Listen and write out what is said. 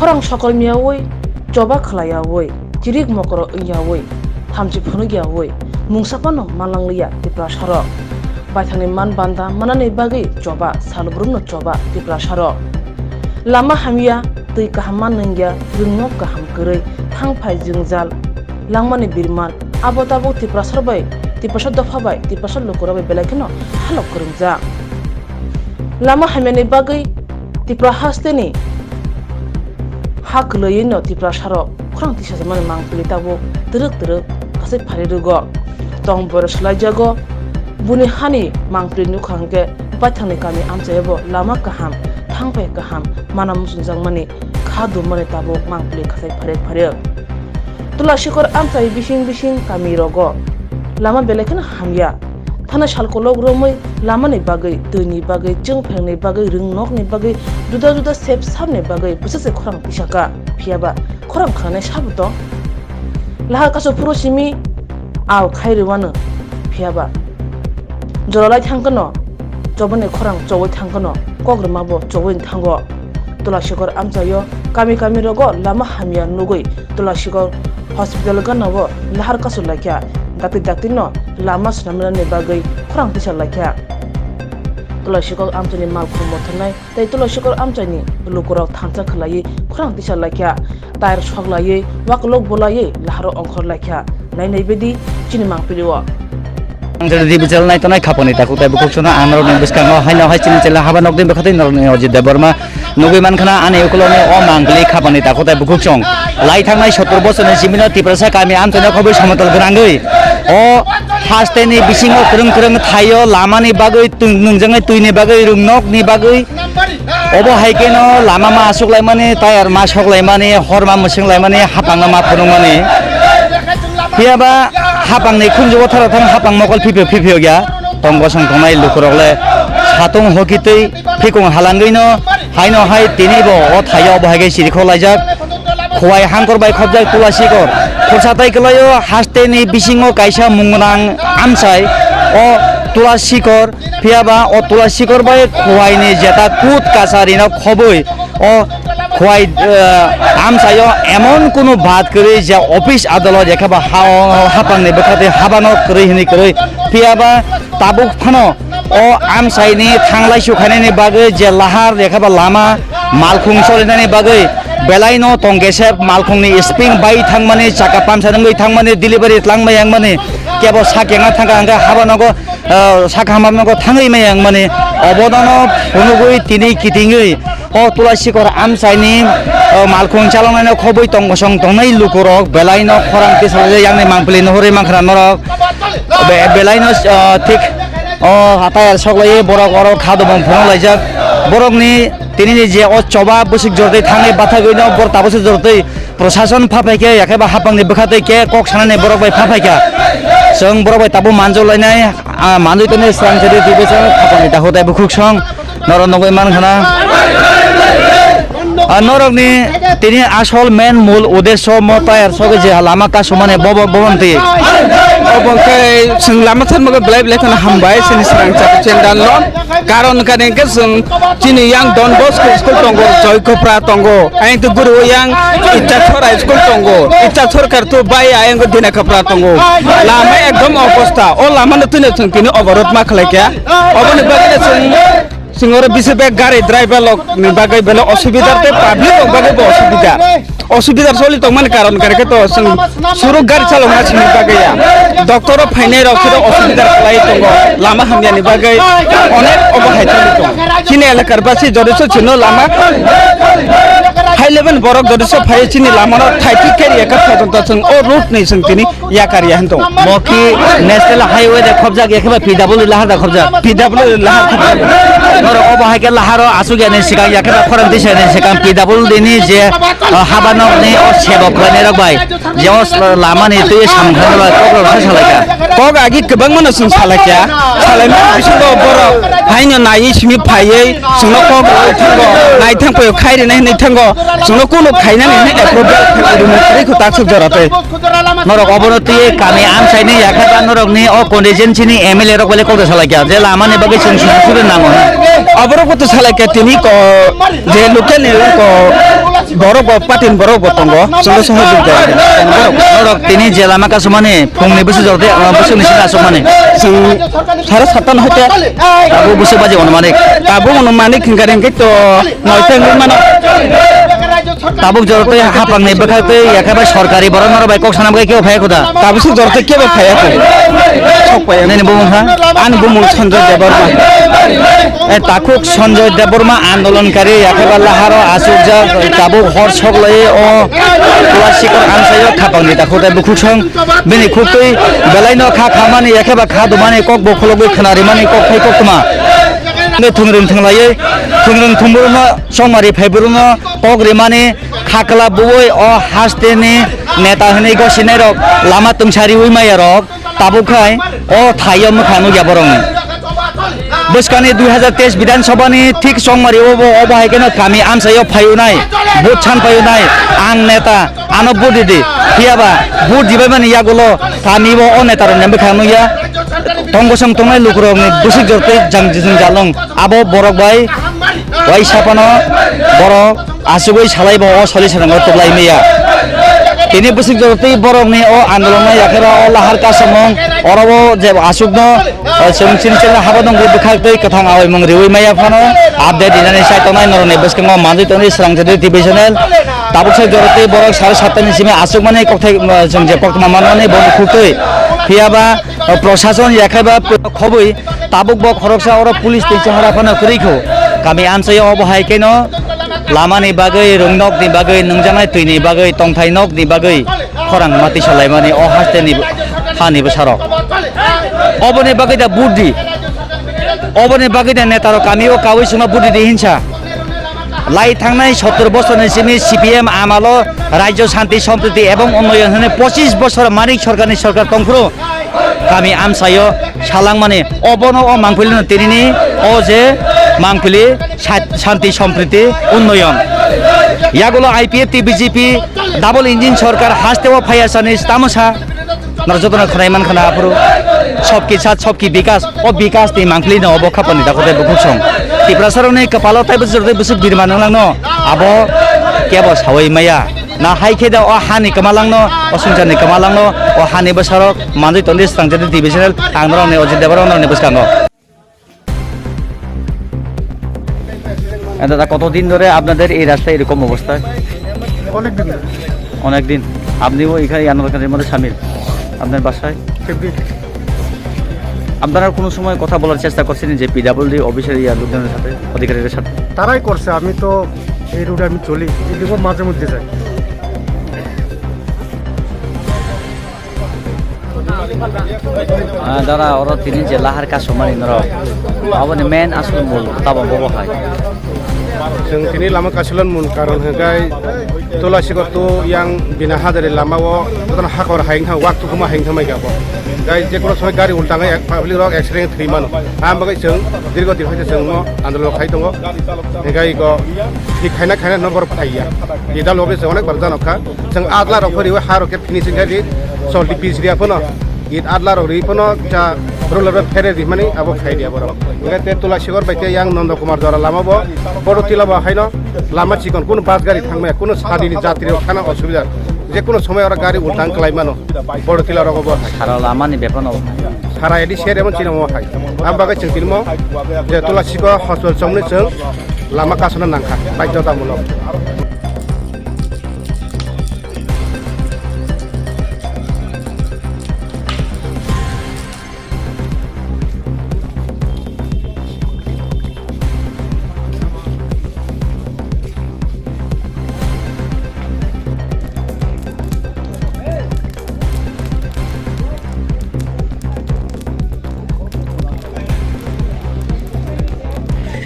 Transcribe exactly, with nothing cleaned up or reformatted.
Khorang sokol miyaui, choba khwlaiyaui, chirik mokoro wngyaui, thamchi phunukyaui, mungsa phano manlangliya Tiprasarok. Baithangni man banda manani bagwi choba, salbrumno choba Tiprasarok. Lama hamya, twi kaham man nungya, rwngnok kaham kwrwi, thang phai jwngjal langmani birman, abo tabuk Tiprasar bai, Tiprasa dopha bai, Tiprasa lukurok bai belai kheno halok kwrwngjak. Lama hamyani bagwi Tipra hasteni ha kwlwiyui no Tiprasarok khorang tisajak mani mangpili tabuk twrwk twrwk kasai phari rwgo. Tong boyro swlaijago, buni hani mangpili nukha hwnkhe baithangni kami amchaio bo lama kaham, thangphai kaham, mana muchungjakmani, kha dummani tabuk mangpili kasai pharek pharek. Tula sikor amchai bising bising kami rogo lama belai kheno hamya. Thana salkolok romwi lamani bagwi, twini bagwi, chwngphengni bagwi, rwngnokni bagwi, juda juda sep sapni bagwi bwswk se khorang tisaka, phiyaba khorang khanai sabo tong? Lahar kasu phuru simi al khai rwano, phiyaba joralai thangkano, chobani khorang chowui thangkano, kok rwmabo chowui thango. Tula sikor amchaio kami kami rogo lama hamya nugwi Tula sikor hospital ganao lahar kasu laikha, dakti dakti no lama swnamnani bagwi khorang tisa laikha. Tula sikor amchaini malkhung mothornai tei Tula sikor amchaini lukurok thansa khwlaiwi khorang tisa laikha, tire sok laiwi, wakolok bolaiwi laharo ongkhor laikha. Nai nai bedi chini mangpili o. Ang jodi dibi channel nai tonai khapangni takhuk tei bukhuk sono ang norokni bwskango haino hai chini chela haba nokni bwkhatwi norokni Ajit Debbarma nugwi mankhana ani ukuloni o mangpili khapangni takhuk tei bukhuk song. Lai thangnai sottor bosorni simino Tiprasa kami amchaino khobwi somotal gwnangwi o hasteni bisingo kwrwng kwrwng thaio lamani bagwi twi-, nungjaknai twini bagwi rwngnokni bagwi. Obo hai kheno lama ma aswk laimani, tayar ma sok laimani, hor ma mwswng laimani, hapang no ma phunukmani. Phiyaba hapang ni khunjugo thara thang hapang mokol phiphi phiphi ya. Tong bosong tongnai lukurok le satung hoki twi phikung halangwi no haino hai tini bo o thaio obo hai khe siri khok laijak. Khowai hangkor bai khobjak Tula sikor. Khorsa tai kwlaio hasteni bisingo kaisa mung gwnang amchai o Tula sikor. Phiyaba o Tula sikor bai Khowai ni jeta kut kachari no khobwi o Khowai, eh, amchaio emon kunu bad kwrwi je office adalot ekheba ha-, hapang ni bwkha tei haba no kwrwi hinwi kwrwi. Phiyaba tabuk phano o amchai ni thanglai su khainani bagwi je lahar ekheba lama malkhung solinani bagwi belai no tong gesep malkhung ni spring bai thangmani chakka puncture wngwi thangmani delivery tlangmai wngmani kebo sak yang thangkha hwnkhe haba nogo ah, sakha hamamno thangwi maya wngmani obodono phunugwi tini kitingwi o Tula sikor amchaini, ah, malkhung chaloknaino khobwi tong bosong tongnai lukurok belaino khorang tisalai yakni mangpili nuhurwi mankha norok. Be-, belaino, ah, thik o hatai soklaiwi borok oro kha dobong phunuk laijak. Borokni tinini je o choba bwswk jortwi thangwi bathagwino bor tabukse jortwi Prosason pha phaikha, yakhe ba hapangni bwkha tei khe kok sanani borok bai pha phaikha. Chwng borok bai tabuk manjak lainai, ah, manwi tonwi srang chadi twibo chwng hapangni dahu tei bukhuk song norok nugwi mankha na. Ah, norokni tini asol main mul udesso mo tayar sogwi je lama kasumani bobo bobon twi. Obo khe chwng lama tharmukhe belai belai kheno hambai chini srang chadi chendan lo. Karon kani hwnkhe chwng chini yang Don Bosco school tongo, Joy Khopra tongo, ayang to guru yang Ichakchor high school tongo, Ichakchor kar to bai ayang to Dina Khopra tongo. Lama ekdom obostha, o lama no twi no chwng tini oborot ma khlai kha. Oboni bagwi no chwng, chwng oro bisi bag gari driver rok ni bagwi bele osubidar tei public rok bagwi bo osubidar. Osubidar choli tongmani karon kare khe to chwng suruk gari chalokna simi bagwi ya. Doctor o phainai rok khe to osubidar khlai tongo, lama hamyani bagwi onek obo hai choli tongo. Chini elakar basi jodi so chino lama high level borok jodi so phai chini lama no thai thik khe ya kha photon to chwng o road ni chwng tini yakar ya hinto. Mo ki national highway de khobjak ya khe ba P W lahar da khobjak? P W lahar khobjak. Norok obo hai khe laharo asuk ya ni sikang ya khe ba khorang tisa ni sikang P W ni je, ah, habanok ni o sebok khlainai rok bai je o s-, lama ni twi samung khlainai rok bai kok rok sa salai kha. Kok agi kwbangma no chwng salai kha. Salai ma bisingo borok haino nai simi phaiwi chwngno kok rok thango. Nai thang paio khai rinai hinwi thango. Chwngno kuno khainani hinwi approval khairwi rwmani kwrwi kho taksuk jora tei. Norok obono twiwi kami amchaini yakha ba norokni o constituency ni M L A rok bai le kok da salai kha je lama ni bagwi chwng sujud sujud nango hwnwi. Oborok bo to salai kha tini ko je local ni ko Borok bo patin borok bo tongo, chwngno sohor jodi kha. Borok tini je lama kasumani phungni bwswk jordi, ah, bwswkni simi asukmani. Chwng sare satta no hoite. Abo bwswk baji ono manik. Abo ono manik hingkar hingke to noite hingke mano. Tabuk jorotwi hapangni bwkhaktwi yakhe bai sorkari borok norok bai kok sana bagwi kebo phai khuda. Tabuk suk jorotwi kebo phai kho. Sok pai. Nini bumung ha? Ani bumung Sanjoy Debbarma. E, takhuk Sanjoy Debbarma andolonkari yakhe ba laharo asukjak tabuk hor sok lai o Tula Sikor amsaio khapangni takhuk tei bukhuk song bini khuktwi belaino kha khamani yakhe ba kha dumani kok bo khulogwi khna rimani kok phai koktma. Thungrim thunglaiwi thungrim thumburma songmari phaiburma kok rimani khakla buwi o hasteni neta hwnwi gosinairok lama tungsariwi mayarok tabuk khai o thaio mwkha nukya borokni. Bwskangni dui hazar teis Bidhan Sabhani thik songmari obo, obo hai kheno kami amsaio phaiunai, vote san phaiunai, ang neta, ano vote ridi, phiyaba vote ribaimani yagulo kami o, o netarokni bwkha nukya. Tongkosong tongnai lukurokni bwswk jortwi jang jisung jalong. Abo borok bai waisa phano borok asugwi salai bo o solution rok tuklai maya. Tini bwswk jorotwi borokni o andolon no yakhe ba o lahar kasamung oro o je asuk no, eh, chwng chini chini habo nungwi bwkhak twi kwthang awaimung riwi maya phano update rinani sai tongnai norokni bwskango manjwi tongwi swrang chini T V channel. Tabuk sai jorotwi borok sare satta ni simi asuk mani kokthai, eh, chwng je koktma manmani bo khuktwi phiyaba, eh, prosason yakhe ba khobwi tabuk bo khoroksa oro police tei chahara phano kwrwi kho. Kami amchaio obo hai kheno lamani bagwi, rwngnokni bagwi, nungjaknai twini bagwi, tongthai nokni bagwi khorang mati salaimani o hasteni hani bwsarok. Oboni bagwi da buddi, oboni bagwi da netarok kami o kawi sungna buddi di hinsa. Lai thangnai sottor bosorni simi C P M amalo Rajyo Shanti Sampriti ebong Unnoyon hwnwi pochis bosor Manik Sarkarni sarkar tongphuru kami amchaio salangmani obono o mangpili no tinini o je mangpili sha-, Shanti Sampriti Unnoyon. Yagulo I P F T B J P double engine sarkar hasteo phaiya sani tamo sa. Nor jotono khwnai man khana aphuru. Sobki sat, sobki bikas. O bikas ni mangpili no obo khapani dakhote bukhuk song. Tiprasa rokni kwpalo taibo jorotwi bwswk birma nwnglangno. Abo kebo sawi maya. Na hai khe da o hani kwmalangno, o swngcharni kwmalangno, o hani bwsarok manjwi tongdi swrang jadi T V channel. Ang norokni Ajit Debbarma norokni bwskango. এ দাদা, কতদিন ধরে আপনাদের এই রাস্তায় এরকম অবস্থা? অনেক দিন ধরে। অনেক দিন। আপনিও এখানে এই আন্দোলনের মধ্যে সামিল? আপনার বাসায়? ফিফটি। আপনারা কোনো সময় কথা বলার চেষ্টা করছেন যে পিডাব্লিউডি অফিসের ইয়া লোকজনের সাথে, অধিকারীদের সাথে? তারাই করছে, আমি তো এই রোডে আমি চলি, এদিকেও মাঝে মধ্যে যাই। Ah, dara, oro tini je lahar kasumani norok. Aboni main asol mul tabo bobo hai. Chwng tini lama kasulon mun karon hwnkhe Tulasikor to yang bina hajari lama o jotono hakor hai wngkha, wak tukhuma hai wngkha mai kha bo. Gai je kono somoi gari ulta wngkha, public rok accident thwi mano. Ang bagwi chwng dirgo din hai chwng mo andolon khai tongo. Hwnkhe iko thik khaina khaina no borok phaiya. Idal obe chwng onek bar jano kha. Chwng adla rok phari o ha rok khe finishing khai di, solti pis riya phano, it adla rok ri phano cha ruler rok phere di mani abo khai di abo rok. Hingke te Tula Sikor bai te yang Nondo Kumar Dora lama bo, Bodo Tila bo haino lama chikon, kuno bus gari thang maya, kuno sadi ni jatri rok khana osubida, je kuno somoy oro gari ultang kalai mano, Bodo Tila rogo bo hai. Sara lama ni bepano. Sara edi sere mon chino mo hai. Am bagai chwng tini mo, je Tula Sikor hospital chomni chwng lama kasana nangkha, baidhotamulok.